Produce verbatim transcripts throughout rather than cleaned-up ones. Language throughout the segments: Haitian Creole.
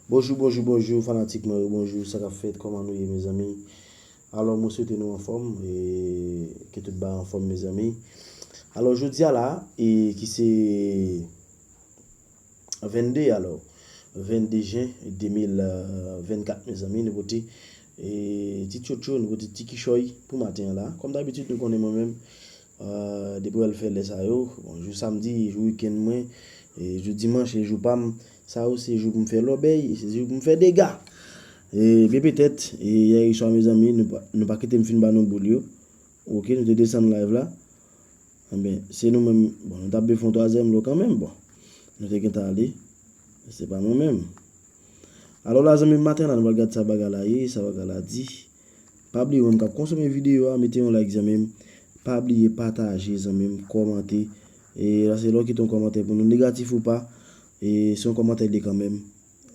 Bonjou, bonjou, bonjou, fanatik mwen yo, bonjou, sa k ap fèt, kòman nou ye, mezanmi? Alò, mwen swete nou anfòm, e ke tout bagay anfòm, mezanmi. Alò, jodi a la, e ki se vennde, alò, vennde jen de mil vennkat, mezanmi, nou pote, e, ti tchotcho, nou pote ti kichòy pou maten an la. Kòm dabitid, nou konnen mwen menm, e, depi w al fè lè sa yo, bon, jou samdi, jou wikenn mwen, e, jou dimanch, e jou pa m, sa yo se jou pou m fè lòbèy, se jou pou m fè dega. E, byen petèt, e, yè swa, mezanmi, nou pa, nou pa kite m fin ba nou boul yo. Oke, nou te desann live la. Enben, se nou menm, bon, nou t ap bezwen fè yon twazyèm lo kanmenm, bon. Nou te gentan ale. Se pa mwen menm. Alò la, zanmi m, maten la, nou pral gad sa bagay la ye, sa bagay la di. Pa bliye, ou menm k ap konsome videyo a, mete yon like, zanmi m. Pa bliye pataje, zanmi m, kòmante. E la, se lè w kite yon kòmantè pou nou, negatif ou pa, e se yon kòmantè li kanmenm.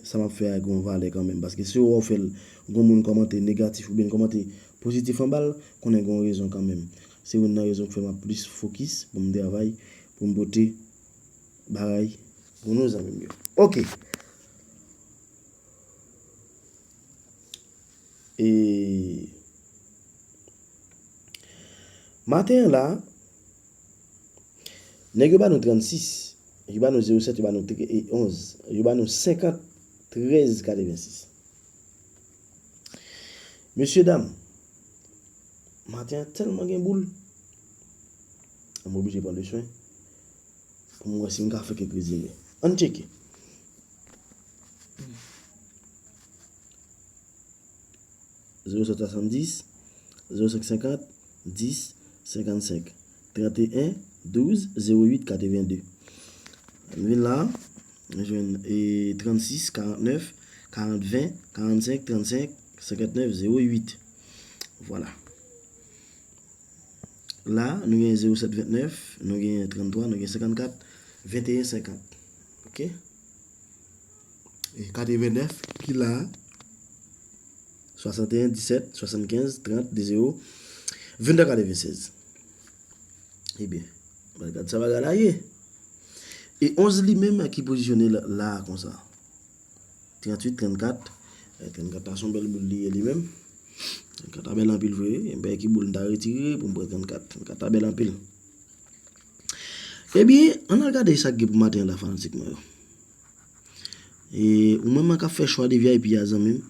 Sa m ap fè a gen yon valè kanmenm. Paske si w wè w fè l, gen moun kòmante negatif oubyen kòmante pozitif anba l, konnen gen yon rezon kanmenm. Se youn nan rezon k fè m ap plis fokis pou m travay, pou m pote bagay pou nou, zanmi m yo. Oke. E maten an la, nèg yo ba nou trannsis, yo ba nou zewo sèt, yo ba nou tre-, e onz, yo ba nou senkant, trèz, katrevensis. Mesye dam, maten an tèlman gen boul, m oblije pran le swen pou m wè si m ka fè kèk rezime. Ann tcheke. Zewo sèt swasanndis, zewo senk senkant, dis, senkannsenk, tranteyen, douz, zewo uit, katrevende. M vin la, m jwenn, e, trannsis, karantnèf, karant, ven, karannsenk, trannsenk, senkantnèf, zewo uit. Vwala. La, nou gen zewo sèt ventnèf, nou gen tranntwa, nou gen senkannkat, venteyen senkant. Oke? E katrevennèf ki la, swasanteyen, disèt, swasannkenz, trant, de zewo, vennde, katrevensèz. Ebyen, gad sa bagay la ye. E onz li menm ki pozisyone la, la konsa. Tranntuit, trannkat. E, trannkat la se yon bèl boul li ye li menm. Trannkat la bèl anpil vre. Yon bèl ki boul m ta retire pou m pran trannkat. Trannkat la bèl anpil. Ebyen, ann al gade sa k gen pou maten an la, fanatik mwen yo. E, ou menm k ap fè chwa de V I P a, zanmi m,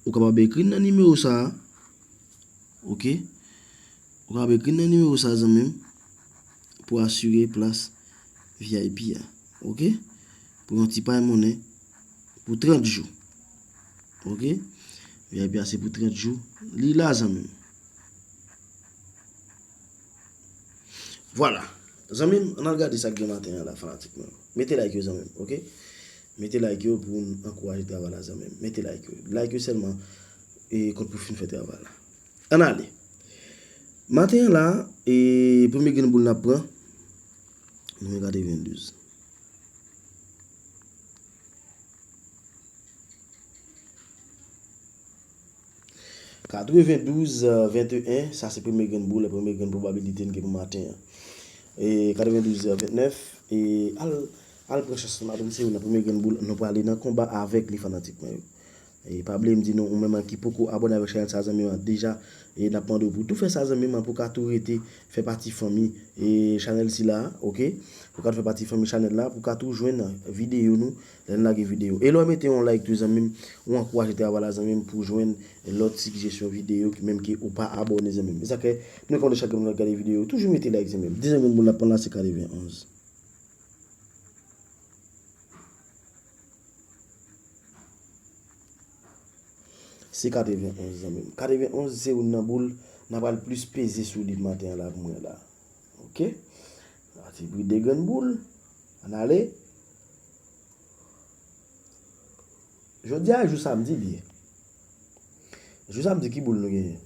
ou kapab ekri n nan nimewo sa a. Oke? Ou kapab ekri n nan nimewo sa a, zanmi m, pou asire plas V I P a. Oke? Pou yon ti pay monnen pou trant jou. Oke? V I P a se pou trant jou. Li la, zanmi m. Vwala. Zanmi m, ann al gade sa k gen maten an la, fanatik mwen. Mete like yo, zanmi m, oke? Mete like yo pou n ankouraje travay la, zanmi m. Mete like yo. Like yo sèlman, e, kont pou fin fè travay la. Ann ale. Maten an la, e, premye grenn boul n ap pran, nou gen katrevendouz. Katrevendouz, venteyen, sa se premye grenn boul, premye grenn pwobabilite n gen pou maten an. E katrevendouz, ventnèf, e al, al pran chans nou, madanm, se youn nan premye grenn boul, nou prale nan konba avèk li, fanatik mwen yo. E pa bliye m di nou, ou menm ki poko abòne avèk chanèl sa, zanmi m, deja, e n ap mande w pou tou fè sa, zanmi m, pou ka tou rete, fè pati fanmi, e chanèl sila, oke? Pou ka tou fè pati fanmi chanèl la, pou ka tou jwenn videyo nou, lè n lage videyo. E lè w mete yon like tou, zanmi m, ou ankouraje travay la, zanmi m, pou jwenn lòt sijesyon videyo, ki menm ke ou pa abòne, zanmi m. E sa ke nou konn chak moun k ap gade videyo, toujou mete like, zanmi m. Dezyèm moun n ap pran la, se katrevenonz. Se katrevenonz, zanmi m. Katrevenonz se youn nan boul n a pral plis peze sou li maten an la pou mwen la. Oke? Sa se pri de grenn boul. Ann ale. Jodi a, jou samdi li ye. Jou samdi, ki boul nou genyen?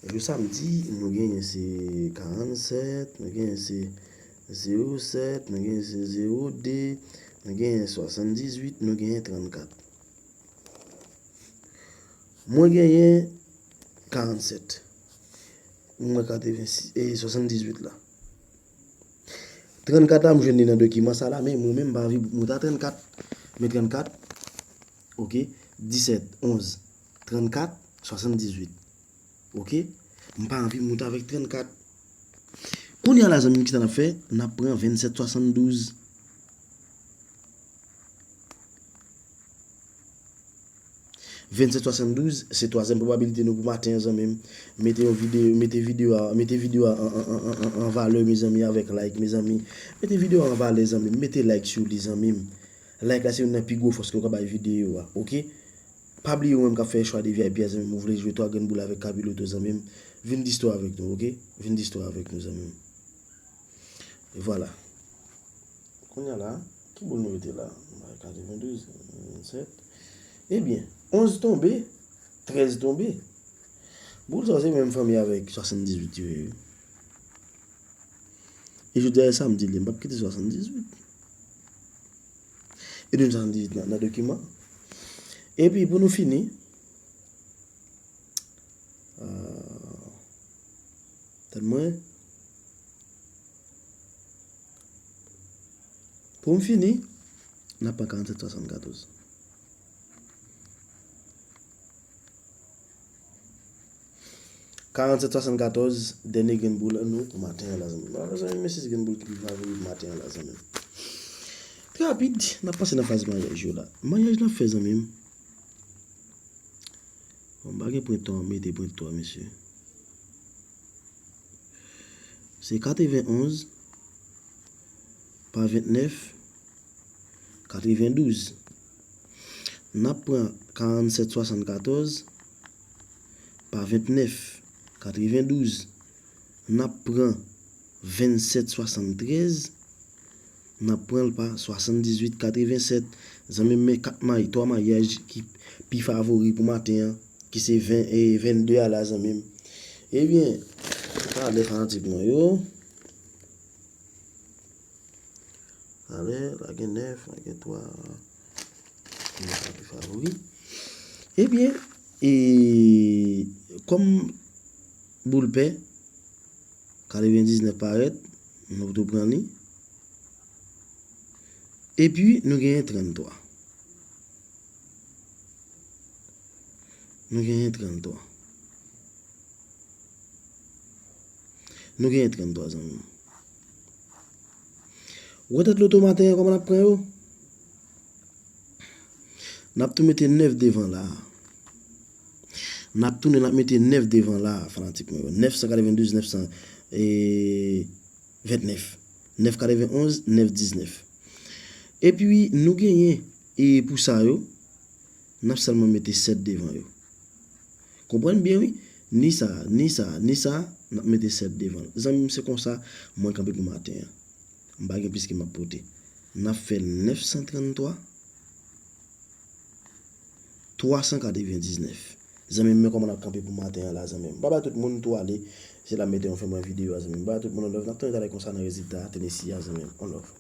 Jou samdi, nou genyen se karannsèt, nou genyen se zewo sèt, nou genyen se zewo de, nou genyen swasanndizuit, nou genyen trannkat. Mwen genyen karannsèt. Mwen katrevensis, e swasanndizuit la. Trannkat la, m jwenn li nan dokiman sa la, men mwen menm, m pa anvi moute a trannkat. Men trannkat, oke, disèt, onz, trannkat, swasanndizuit. Oke? M pa anvi moute avèk trannkat. Kounye a la, zanmi m, kisa n ap fè? N ap pran vennsèt swasanndouz. Vennsèt swasanndouz, se twazyèm pwobabilite nou pou maten an, zanmi m. Mete yon videyo, mete videyo a, mete videyo a an, an, an, an, an, an valè, mezanmi, avèk like, mezanmi. Mete videyo a an valè, zanmi m. Mete like sou li, zanmi m. Like la se youn nan pi gwo fòs ke w ka bay videyo a, oke? Pa bliye ou menm k ap fè chwa de V I P a, zanmi m, ou vle jwe twa grenn boul avèk Kapiloto, zanmi m. Vin distwa avèk nou, oke? Vin distwa avèk nou, zanmi m. E vwala. Kounye a la, ki boul nou rete la? Katrevendouz, vennsèt. Ebyen, onz tonbe, trèz tonbe. Boul sa yo se menm fanmi avèk swasanndizuit yo ye. E jodi a se samdi li, m p ap kite swasanndizuit. E nou swasanndizuit nan, nan dokiman. Epi pou nou fini, ah, tann mwen. Pou m fini, n ap pran karannsèt swasannkatòz. Karannsèt swasannkatòz, dènye grenn boul nou pou maten an la, zanmi m. Alò, zanmi m, men sis grenn boul ki pi favori pou maten an la, zanmi m. Trè rapid, n ap pase nan faz maryaj yo la. Maryaj n ap fè, zanmi m. Bon, m pa gen pwen twa, mete pwen twa, mesye. Se katrevenonz pa ventnèf, katrevendouz. N ap pran karannsèt swasannkatòz pa ventnèf, katrevendouz. N ap pran vennsèt swasanntrèz, n ap pran l pa swasanndizuit katrevensèt. Zanmi m, men kat may, twa maryaj ki pi favori pou maten an, ki se ven e vennde a la, zanmi m. Ebyen, talè fanatik mwen yo. Talè, la gen nèf, la gen twa. Nèf la pi favori. Ebyen, e kòm boul pè, katrevendiznèf parèt, nou tou pran li. Epi, nou genyen tranntwa. Nou genyen tranntwa. Nou genyen tranntwa, zanmi m. Wotèt loto maten an, kòman n ap pran yo? N ap tou mete nèf devan la a. N ap tounen, n ap mete nèf devan la a, fanatik mwen yo. Nèf san katrevendouz, nèf san, e, ventnèf. Nèf katrevenonz, nèf diznèf. Epi, nou genyen, e, pou sa yo, n ap sèlman mete sèt devan yo. Konprann byen, wi. Ni sa, ni sa, ni sa, n ap mete sèt devan. Zanmi m, se konsa, mwen kanpe pou maten an. M pa gen plis ke m ap pote. N ap fè nèf san tranntwa, twa san katrevendiznèf. Zanmi m, men kòman n ap kanpe pou maten an la, zanmi m. Baba tout moun, tou ale. Se la m mete yon fen mwen videyo a, zanmi m. Baba tout moun, on love. N ap tounen talè konsa nan rezilta Tennessee a, zanmi m. On love.